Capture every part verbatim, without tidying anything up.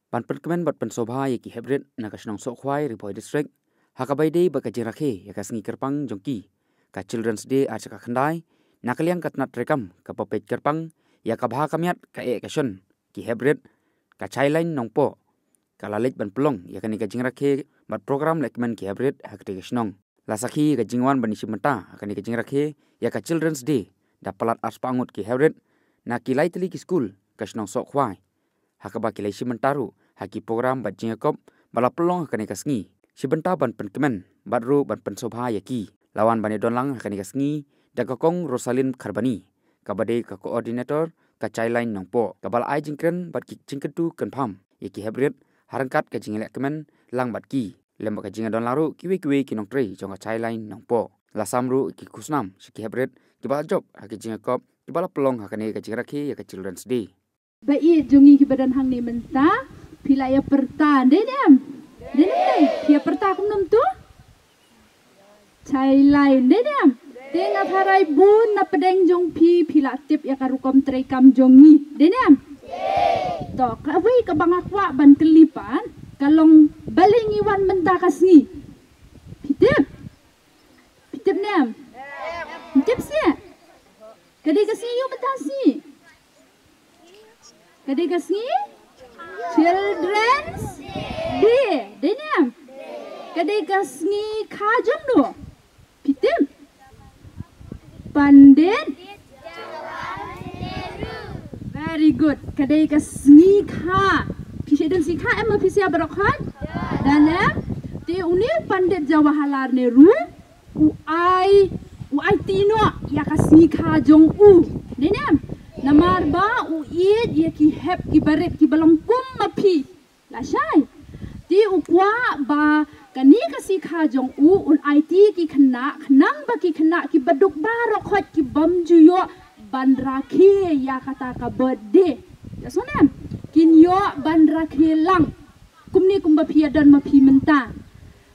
ban pynkmen bad pynsngewbha ïa ki heprit na ka shnong Sohkhwai, Ri Bhoi District, ha kaba ïadei bad ka jingrakhe ïa ka sngi kyrpang jong ki, ka Children's Day ar hajar khyndai, na ka liang ka tnat treikam kaba peit kyrpang ïa ka bha ka miat, ka eh ka shon ki heprit, ka Childline Nongpoh ka la leit ban pynlong ïa kane ka jingrakhe bad program lehkmen ki heprit ha katei ka shnong. La sakhi ïa ka jingwan ban ïashim bynta ha kane ka jingrakhe ïa ka Children's Day da palat arspah ngut ki heprit na ki lai tylli ki skul ka shnong Sohkhwai, ha kaba ki la ïashim bynta ruh ha ki program bad jingïakop ba la pynlong ha kane ka sngi, shim bynta ban pynkmen bad ruh ban pynsngewbha ïa ki. La wan ban ïadon lang ha kane ka sngi da ka Kong Rosalin Kharbani, kaba dei ka coordinator ka Childline Nongpoh, kaba la ai jingkren bad ki jingkyntu kynpham ïa ki heprit ha ryngkat ka jinglehkmen lang bad ki, lem bad ka jingïadon lang ruh kiwei kiwei ki nongtrei jong ka Childline Nongpoh. La sam ruh ki khusnam sha ki heprit kiba la jop ha ki jingïakop kiba la pynlong ha kane ka jingrakhe ïa ka Children's Day. Ba ïeit jong ngi kiba don hangne mynta, phi la ïa pyrta, dei ne em? Dei ne em? Phi ïa pyrta kumno tu? Childline, dei ne em? Te nga tharai bun na pdeng jong phi, phi la tip ïa ka rukom treikam jong ngi, dei ne em? To, kawei kaba nga kwah ban kylli pat, ka long balei ngi wan mynta ka sngi? Phi tip? Phi tip ne em? Phi tip seh? Ka dei ka sngi ïa u mynta sngi. Ka dei ka sngi Children's Day. Dei ne em? Ka dei ka sngi kha jong no? Phi tip? Pandit. Very good. Ka dei ka sngi kha. Phi shait don sngi kha em, ma phi sngewbha baroh khoit? Don em? Te une Pandit Jawaharlal Nehru u ai, u aiti noh ïa ka sngi kha jong u. Dei ne em? Namar ba u ïeit ïa ki hep ki barit kiba long kum ma phi. Lashai. Te u kwah ba kane ka sngi kha jong u un aiti ki khynnah, khnang ba ki khynnah kiba duk baroh khoit kibym ju ïoh ban rakhe ïa kata ka birthday. Ïa sngewbha em? Kin ïoh ban rakhe lang. Kumne kumba phi ïa don ma phi mynta.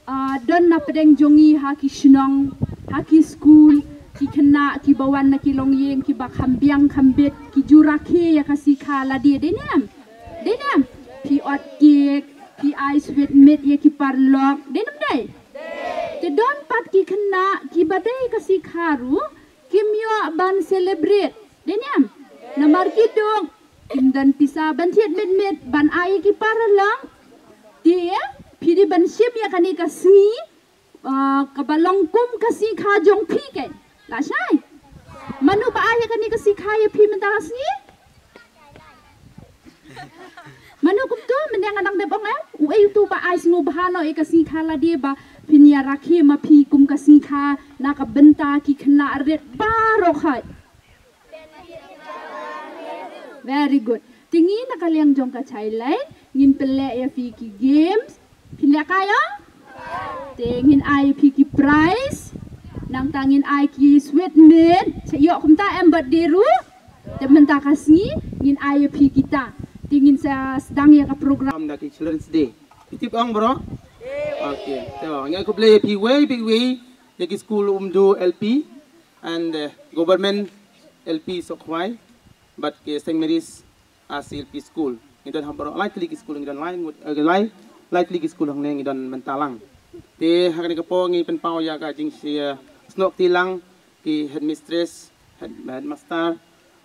Ah, don na pdeng jong ngi ha ki shnong, ha ki skul, ki khynnah kiba wan na ki longïing kiba kham biang kham bit, ki ju rakhe ïa ka sngi kha lade, dei ne em? Dei ne em? Phi ot kek, phi ai sweet meat ïa ki paralok, dei ne em dei? Te don pat ki khynnah kiba dei ka sngi kha ruh kim ïoh ban celebrate, dei ne em? Namar ki duk, kim don pisa ban thied miet miet ban ai ïa ki paralok. Te phi dei ban shim ïa kane ka sngi, ah, kaba long kum ka sngi kha jong phi keiñ. Lashai. Mano ba ai ïa kane ka sngi kha ïa phi mynta ka sngi? Mano kumto, mynne nga dang dep ong em? Uei uto ba ai sngewbha noh ïa ka sngi kha lade ba phin ïa rakhe ma phi kum ka sngi kha na ka bynta ki khynnah rit baroh khoit? Very good. Te ngi na ka liang jong ka Childline ngin pynleh ïa phi ki games. Phin leh kai ong? Te ngin ai ïa phi ki prize. Nangta ngin ai ki sweet meat. Sa ïoh kumta em birthday ruh. Te mynta ka sngi ngin ai ïa phi kita. Te ngin sa sdang ïa ka program da ki Children's Day. Phi tip ong bro? Okay. To, ngi ai khublei ïa phi wei phi wei ïa ki skul Umdu L P and, eh, Government L P Sohkhwai bad ki Saint Mary's R C L P School. Ngi don ha baroh lai tylli ki skul, ngi don lai ngut, eh, lai, lai tylli ki skul hangne ngi don mynta lang. Te ha kane ka por ngi pynpaw ïa ka jingshai, eh, snoh kti lang ki headmistress, head, headmaster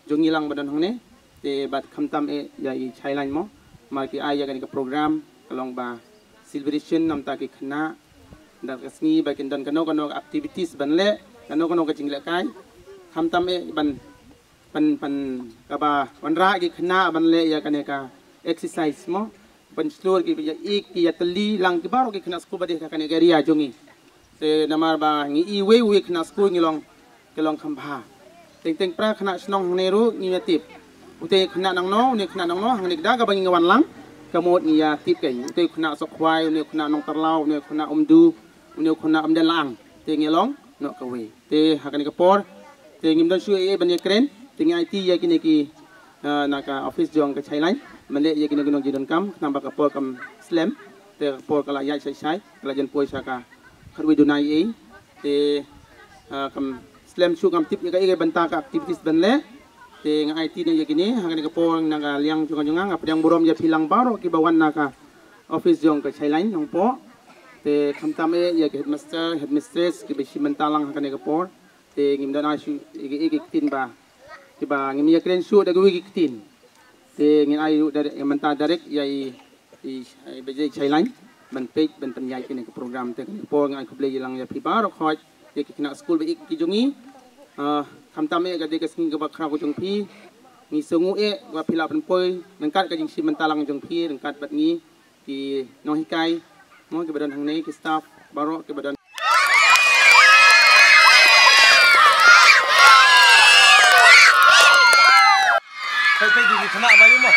jong ngi lang ba don hangne. Te bad khamtam eh ïa i Childline mo, ma ki ai ïa kane ka program ka long ba celebration namar ki khynnah, da ka sngi ba kin don kano kano ka activities ban leh, kano kano ka jinglehkai. Khamtam eh ban pan, pan kaba wanrah ki khynnah ban leh ïa kane ka exercise mo, ban shlur ki ïa ïeit ki ïa tylli lang ki baroh ki khynnah skul ba dei ha kane ka area jong ngi. Te namar ba ngi i wei wei khynnah skul ngi long, ki long kham bha. Teng teng para khynnah shnong hangne ruh ngi ïa tip. Utei khynnah nangno, une khynnah nangno, hangne da kaba ngi wan lang, ka mut ngi ïa tip keiñ. Utei khynnah Sohkhwai, une khynnah Nongtyrlaw, une khynnah Umdu, une khynnah Umdenlang. Te ngi long noh kawei. Te ha kane ka por te ngim don shuh ei ei ban ïakren, te ngi aiti ïa kine ki, ah, na ka office jong ka Childline ban leh ïa kino kino ki donkam, khnang ba ka por kam slem. Te ka por ka la ïaid shai shai, ka la jan poi sha ka khatwei duna ei ei. Te, ah, kam slem shuh, ngam tip ïa kaei ka bynta ka activities ban leh. Te nga aiti ne ïa kine ha kane ka por na ka liang jong nga, nga pdiang burom ïa phi lang baroh kiba wan na ka office jong ka Childline Nongpoh. Te khamtam eh ïa ki headmaster, headmistress kiba shim bynta lang ha kane ka por. Te ngim don ai shuh ïa ki ktien ba, kiba ngim ïa kren shuh da kiwei ki ktien. Te ngin ai ruh direct, ïa mynta direct ïa i, i, i Bajai Childline ban peit ban pynïaid kane ka program. Te kane ka por nga ai khublei lang ïa phi baroh khoit, ïa ki khynnah skul ba ïeit ki jong ngi. Ah, khamtam eh ka dei ka sngi kaba khraw ka jong phi. Ngi sngew eh ba phi la pynpoi ryngkat ka jingshim bynta lang jong phi ryngkat bad ngi ki nonghikai, mo, kiba don hangne, ki staff baroh kiba don. Peit, peit, ki khynnah ba ïa mo.